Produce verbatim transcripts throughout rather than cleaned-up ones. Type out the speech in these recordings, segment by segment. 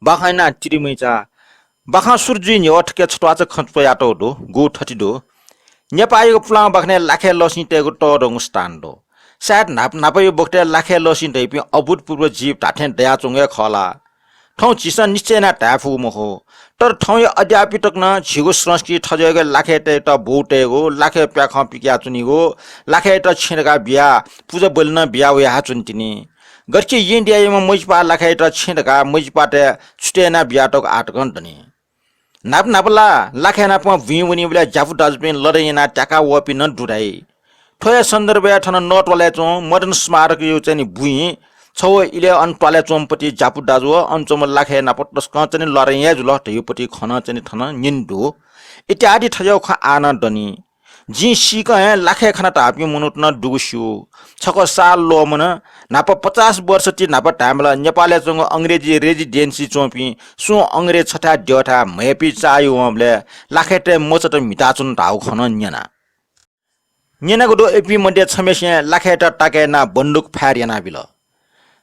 बाखं याना तिरिमैचा। बाखं सुरु जुइ न्ह्यः थुके छत्वाःचा खँ च्वयातःगु दु, गु थथे दु। नेपाःयागु पुलांगु बाखनय् लाखे लसिं तयेगु तःधंगु स्थान दु। सायद न्हाप-, न्हापाया बखतय् लाखे लसिं धइपिं अभूतपूर्व जीव धात्थें दयाच्वंगु हे खः ला? थौं झीसं निश्चय यानाः धाये फुगु मखु। तर थौंया अद्यापि तक नं झीगु संस्कृति थज्याःगु लाखेतय्त बौ तयेगु, लाखे प्याखं पिकयाच्वनीगु, लाखेयात छेँ धकाः बियाः पुजा बलि नं बिया वयाच्वनी तिनि। गथे कि येँ देय्‌याम्ह मजिपाः लाखेयात छेँ धकाः मजिपाःतय् छुतय् यानाः बियातःगु आः तकं दनि। न्हापा न्हापा ला लाखे नाप बुँइ वनीबलय् ज्यापु दाजुपिं लडाइँ यानाः त्याका वःपिं नं दु धाइ। थ्व हे सन्दर्भय् थन नः त्वालय् च्वंगु मदन स्मारकया चाहिँ नि बुँइ छगू इलय् अन त्वालय् च्वंम्ह पति ज्यापु दाजु व अन च्वंम्ह लाखे नाप तसकं चाहिँ नि लडाइँ हे जुल धइगु पति खँ नं चाहिँ नि थन न्यने दु इत्यादि थज्याःगु खँ आः नं दनि। जिं सीकं हे लाखे खना धाःपिं मनूत नं दुगु स्यू। छकः साल ल्वःमन, न्हापा पचास वर्ष ति न्हापा धायेमाल नेपालय् च्वंगु अंग्रेजी रेजिडेन्सी च्वंपिं सुं अंग्रेज छथाय् द्यःथाय् म्हय्‌पिं चाःहि वंबलय् लाखेतय् मचात म्हिताच्वन धाःगु खँ नं न्यना। न्यनागु दु, इपिं मध्ये छम्हेसिं लाखेत ताके यानाः बन्दुक fire यानाबिल।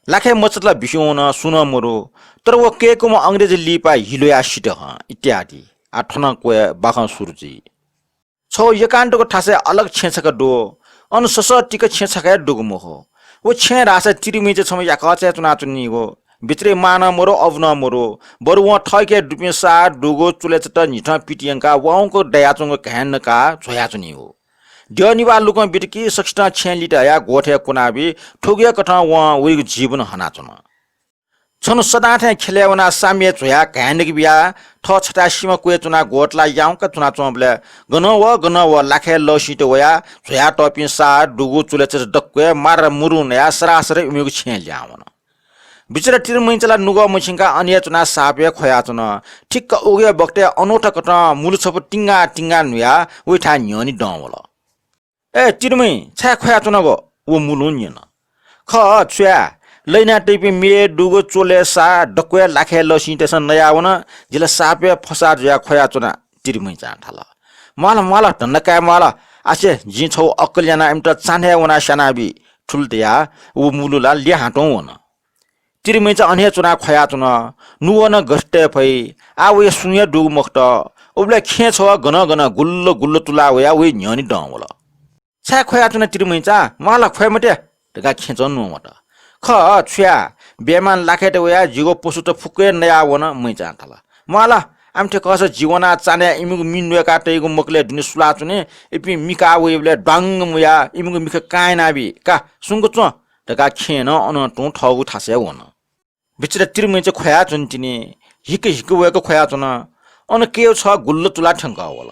लाखे मचात ला बिस्युं वन, सुं नं मदु, तर व कय्‌कूम्ह अंग्रेज लिपा हि ल्वयाः सित हं इत्यादि। आः थनं क्वय् बाखं सुरु जुइ। छगू एकान्तगु थासय् अलग छेँ छखा दु। अन ससःतिक छेँ छखा हे दुगु मखु। व छेँय् धाःसा तिरिमैचा छम्ह याकःचा हे च्वनाच्वनीगु। भित्रय् मां नं मदु, अबु नं मदु। बरु वं थःके दुपिं सार, दुगु, चुलेचात न्हिथं पित यंकाः वाउँक दयाच्वंगु घाँय् नकाः झ्वयाच्वनीगु। द्यः निभाः लुकं बित कि सकसितं छेँय् लित हयाः ग्वथय् कुनाबी। थुगु हे कथं वं वइगु जीवन हनाच्वन। छन्हु सदां थें खेलय् वनाः साम्यय् झ्वयाः घाँय् नके बियाः थः छथाय् सिमा क्वय् च्वनाः ग्वतलाः याउँक च्वनाच्वंबलय् गनं व गनं व लाखे लसिंत वयाः झ्वयातःपिं सार, दुगु, चुलेचात दक्व हे मार मुरु नयाः सरासर इमिगु छेँय् लिहां वन। बिचरा तिरिमैचा ला नुगः मछिंकाः अन हे च्वनाः साप हे ख्वयाच्वन। ठिक्क उगु हे बखतय् अनूठा कथं मुलु छपु तिंगा तिंगा न्हुयाः वइथाय् न्ह्यःने दं वल। ए तिरिमैं, छाय् ख्वयाच्वनागु? व मुलुं न्यन। खः, छु याये? लइना तइपिं मे, दुगु, चुले, सार दक्व हे लाखे लसिंतय्सं नयावन। जि ला साप हे फसा जुयाः ख्वयाच्वना, तिरिमैचां धाल। म्वाल, म्वाल, धन्दा काये म्वाल। आसे, जिं छगू अक्कल यानाः इमित चान्हय् वनाः स्यानाबी। थुलि धयाः व मुलु ला ल्याहां तुं वन। तिरिमैचा अन हे च्वनाः ख्वयाच्वन। नुगः नं गथे तये फइ? आः वया सुं हे दुगु मखुत। उबलय् खेँय् छगः गनं गनं गुल्ल गुल्ल तुलाः वयाः वया न्ह्यःने दं वल। छाय् ख्वयाच्वना तिरिमैचा? म्वाल, ख्वये मते धकाः खेँचं न्ववात। खः, छु याये? बेइमान लाखेत वयाः जिगु पशुत फुक्क हे नयावन, मैचां धाल। म्वाल, आमथे खःसा जि वनाः चान्हय् इमिगु मि न्वय्‌का तइगु मकलय् दुने सुलाच्वने। इपिं मिखाः वइबलय् द्वांग मुयाः इमिगु मिखा कां यानाबी। का, सुंक च्वँ धकाः खेँय् नं अनं तुं थःगु थासय् वन। बिचरा तिरिमैचा ख्वयाच्वन तिनि, हिक हिक वय्‌क ख्वयाच्वन। अन कय्‌गु छगः गुल्ल तुलाः थ्यंकः वल।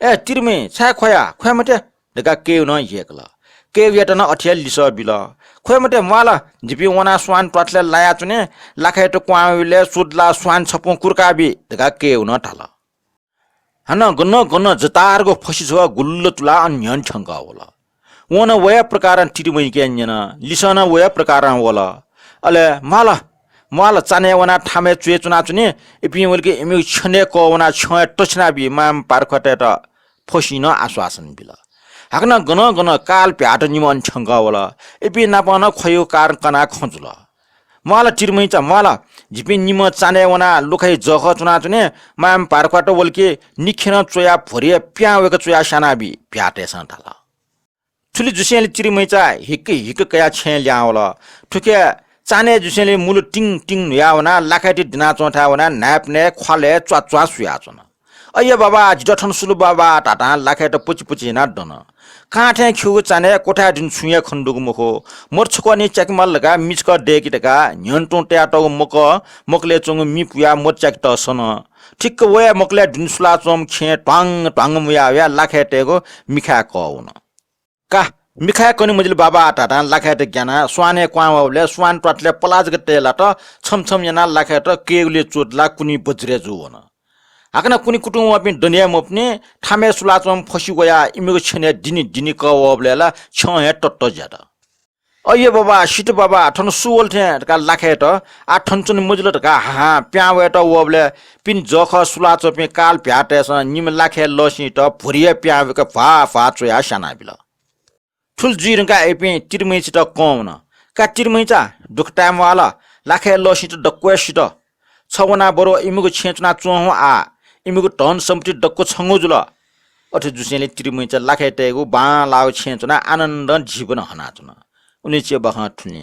ए तिरिमैं, छाय् ख्वया? ख्वये मते धकाः कय्‌गु नं ह्यय्‌कल। कय्‌गुयात नं अथे हे लिसः बिल। ख्वये मते, म्वाल, जिपिं वनाः स्वान त्वाथलय् लायाच्वने, लाखेत क्वहां वइबलय् चुदलाः स्वान छपुं कुर्काबी धकाः कय्‌गु नं धाल। हानं गनं गनं जतारगु फसि छगः गुल्ल तुलाः अन न्ह्यःने थ्यंकः वल। वं नं व हे प्रकारं तिरिमैके न्यन, लिसः नं व हे प्रकारं वल। अले म्वाल, म्वाल, चान्हय् वनाः थामय् च्वय् च्वनाच्वने, इपिं वल कि इमिगु छ्यनय् कः वनाः छ्यं हे तछ्यानाबी, मांम्ह पारख्वातय्त फसिं नं आश्वासन बिल। हाकनं गनं गनं काल भ्याःत निम्ह अन थ्यंकः वल। इपिं नाप नं ख्वयागु कारण कनाः खँ जुल। म्वाल तिरिमैचा, म्वाल, जिपिं निम्ह चान्हय् वनाः लुखाया जःखः च्वनाच्वने, मांम्ह पारख्वात वल कि निखें नं च्वयाः भ्वरय् प्यां वय्‌क च्वयाः स्यानाबी, भ्याःतय्सं धाल। थुलि जुसेंलि तिरिमैचा हिक हिक कयाः छेँय् लिहां वल। थुखे चान्हय् जुसेंलि मुलु तिङ तिङ न्हुयाः वनाः लाखेत दिनाच्वंथाय् वनाः न्हाय्‌पनय् ख्वालय् च्वाच्वां सुयाच्वन। अय्‌या बाबा, जितः थन सुलु बाबा धातां लाखेत पुचि पुचि यानाः दन। कां थें खिउँगु चान्हय् क्वथाय् दुने छुं हे खने दुगु मखु। मदु छकः निं च्याके माल धकाः मि छकः दय्‌कि धकाः न्ह्यःने तुं तयातःगु मकः, मकलय् च्वंगु मि पुयाः मदु च्याकेत सन। ठिक्क व हे मकलय् दुने सुलाच्वंम्ह खेँय् ध्वांग ध्वांग मुयाः वयाः लाखेतय्‌गु मिखाय् कः वन। का, मिखाय् कने मजिल बाबा धातां लाखेत ग्यानाः स्वानय् क्वहां वःबलय् स्वान त्वाथलय् पलाः जक तये लात। छम्ह छम्ह यानाः लाखेत कय्‌गुलिइ चुदलाः कुन्हि बज्रय् जू वन। हाकनं कुन्हि कुतुं वःपिं दने हे मफुनि। थामय् सुलाच्वंम्ह फसि वयाः इमिगु छ्यनय् दिनि दिनि कः वःबलय् ला छ्यं हे तत्त ज्यात। अय्‌या बाबा, सित बाबा, थन सु वल थें धकाः लाखेत आः थन च्वने मजिल धकाः हाहां प्यां वयेत वःबलय् पिने जःखः सुलाच्वंपिं काल भ्याःतय्‌सं निम्ह लाखे लसिंत भ्वरय् प्यां वय्‌क भ्वाः भ्वाः च्वयाः स्यानाबिल। थुलि जुइ धुंकाः इपिं तिरिमैचायात कं वन। का तिरिमैचा, दुःख ताये म्वाल, लाखे लसिंत दक्व हे सित। छ वनाः बरु इमिगु छेँय् च्वनाच्वँ हुँ। आः इमिगु धन सम्पत्ति दक्व छंगु जुल। अथे जुसेंलि तिरिमैचा लाखाय् तयेगु बांलाःगु छेँय् च्वनाः आनन्दं जीवन हनाच्वन। उनी चिबाखं थुनी।